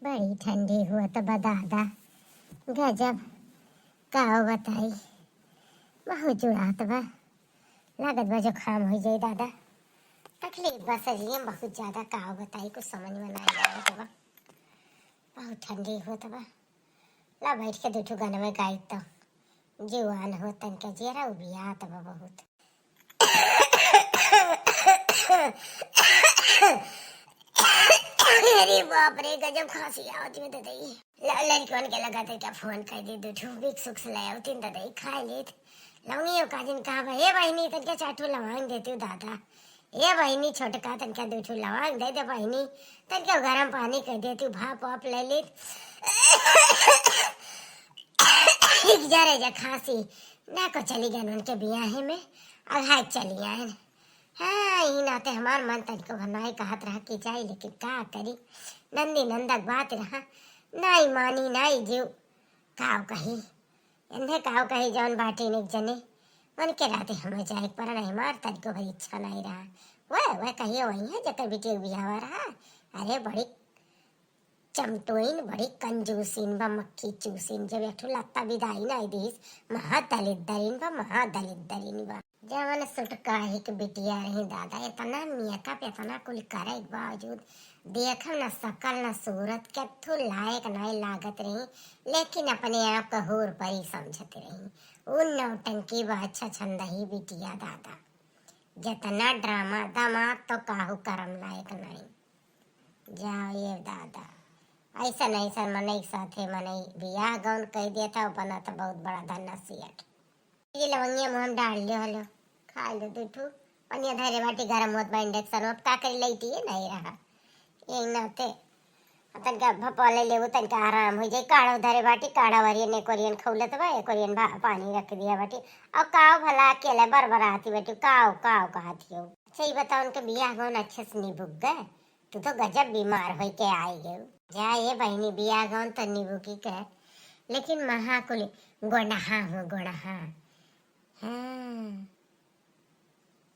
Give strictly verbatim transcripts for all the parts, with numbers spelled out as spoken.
बड़ी ठंडी हुआ त बा दादा, गजब, का बताई, बहुत जुड़ात बा, लागत बा जुकाम हो जाई दादा। तकलीफ बा सजिए में बहुत ज्यादा, का बताई, कुछ समझ में ना आवत बा, बहुत ठंडी होत बा। ला बैठ के दू ठो गाना में गाई त जुआन हो तनके जियरा उबियात बा बहुत। अरे बाप रे, गजब खांसी आवत में ददई। ल-, लड़कवन के लगा तनका फोन कर दे, दू ठो Vicks उक्स ले आवतिन ददई, खाए लेत। लौंगी का जिन कहा बा, "ए बहिनी, तनका चार ठो लवांग देती दादा। ए बहिनी, छोटका तनका दू ठो लवांग दे दे बहिनी, तनका गरम पानी कर देती, भाप वाप ले लेत।" एक जरे जा खांसी, ना को चली गए उनके बियाहे में, अब हाथ चली आए। हाँ, यही नाते हमार मन तनिको भर नाई कहत रहा कि जाई, लेकिन का करी, नंदी नंदक बात रहा, नाई मानी नाई जीव, काव कही, इन्हें काव कही, जौन बाटी निक जने, मन के राते हम जाए पर नहीं, हमार तनिको भर इच्छा नाई रहा। वह, वह कहियो वही है, जकर बिटिया के बियाह रहा, अरे बड़ी चमटोइन, बड़ी कंजूसिन बा, मक्खी चूसिन। जब एक ठो लत्ता बिदाई नाई दिस, महा दलिद्दरिन बा, महा दलिद्दरिन बा। जवन सुटकाही के बिटिया रही दादा, इतना makeup, इतना कुल करे के बावजूद देखम ना शकल ना सूरत, केथू लायक नाई लागत रही, लेकिन अपने आप का हूर परी समझत रही। उ नौटंकी बा, अच्छा छंदही बिटिया दादा। जितना ड्रामा, दामाद तो काहू करम लायक नाई। जाओ ये दादा, ऐसन ऐसन मनई के साथे मनई बियाह गौन कई देता, बना तो बहुत बड़ा धन्ना सेठ। ये लवंगिया मुँह में डाल लियो, हलो, खा लो दू ठू। पनिया धरे बाटी गरम होत बा induction, अब का करी, लइटिए नहीं रहा। यही नाते तनका भपौले लेबू, तनका आराम हो जाई। काढ़ो धरे बाटी, काढ़ा वरियन एक ओरियन खौलत बा, एक ओरियन भा-, पानी रख दिया बाटी। और काव भला अकेले बरबराती बाटी, काव, काव कहत हियो। अच्छा, ई बताओ, उनके बियाह गौन अच्छे से निबुक गए? तू तो गजब बीमार होई के आई गयो। जा ये बहिनी, बियाह गौन तो निबुकी के, लेकिन महाकुल गोंडहा हो, गोंडहा। हाँ,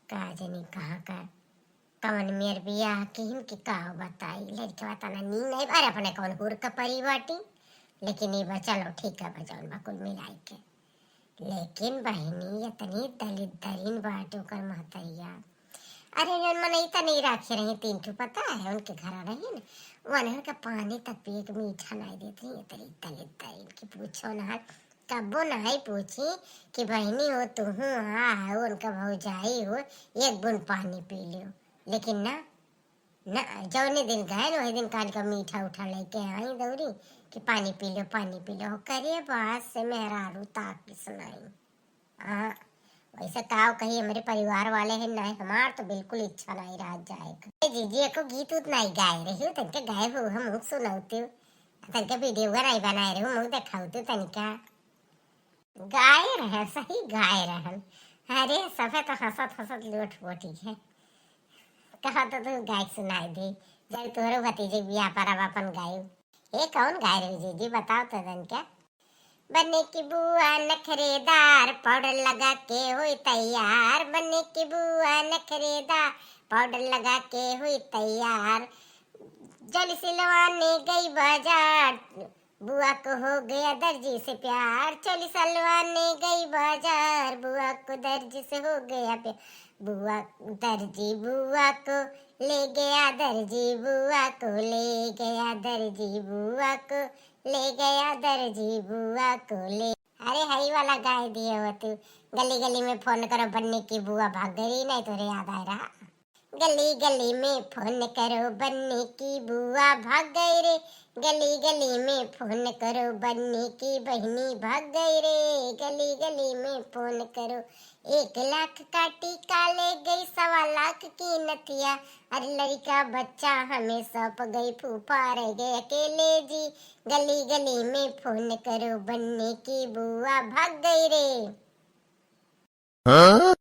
का जानी कहाँ का, कवन मेर बियाह किहिन कि का बताई, लड़कवा तना नीन नहीं, अरे अपने कौन हुर का परी बाटी, लेकिन ई बा, चलो ठीक है, बा जौन बा कुल मिलाई के। लेकिन बहिनी, इतनी दलिद्दरिन बाटे ओकर महतरिया। अरे, जौन मनई त नहीं राखे रही, तीन ठो पता है, उनके घर रही न, वनहन का पानी तक पिए के मीठा नहीं देत रही, इतनी दलिद्दरिन की पूछो ना। कब्बो नहीं पूछी कि बहिनी हो, तुहू आ हो, उनका भौजाई हो, एक बूंद पानी पी लियो। लेकिन ना, ना, जौने दिन गए न, वही दिन काल का मीठा उठा लेके आई दौरी कि पानी पी लो, पानी पी लो। करे बात से मेहरारू ताकी सुनाई। हाँ, वैसे काव कही, हमरे परिवार वाले हैं, नहीं, हमार तो बिल्कुल इच्छा नहीं रहा जाए का। ए जीजी, एको गीत उत नहीं गाए रही हो, तनके गाए हो, हम मुख सुनाउती हो, तनके video नहीं बनाए रही हो, मुख देखाउती तनिका। गाए रहन, सही गाए रहन। अरे, सभे तो हंसत हंसत लोट पोटी है। कहा तो तू गाय सुनाई दे, जब तोहरे भतीजे के बियाह पर अब अपन गायू। ए, कौन गाय रही जीजी, बताओ तो तनका। बने की बुआ नखरेदार, पाउडर लगा के होई तैयार। बने की बुआ नखरेदार, पाउडर लगा के होई तैयार। चोली सिलवाने गई बाजार, बुआ को हो गया दर्जी से प्यार। चोली सिलवाने गई बाजार, बुआ को दर्जी से हो गया प्यार। बुआ, दर्जी बुआ को ले गया, दर्जी बुआ को ले गया, दर्जी बुआ को ले गया, दर्जी बुआ को ले। अरे, हई वाला गाय दिए हो तू, गली गली में फोन करो, बन्नी की बुआ भाग गई, नहीं तोरे याद आए रहा। गली गली में फोन करो, बन्नी की बुआ भाग गई रे। गली गली में फोन करो, बन्नी की बहिनी भाग गई रे। गली गली में फोन करो, एक लाख का टीका ले गई, सवा लाख की नथिया। अरे लड़का बच्चा हमें सौंप गई, फूफा रह गए अकेले जी। गली गली में फोन करो, बन्नी की बुआ भाग गई रे। हाँ?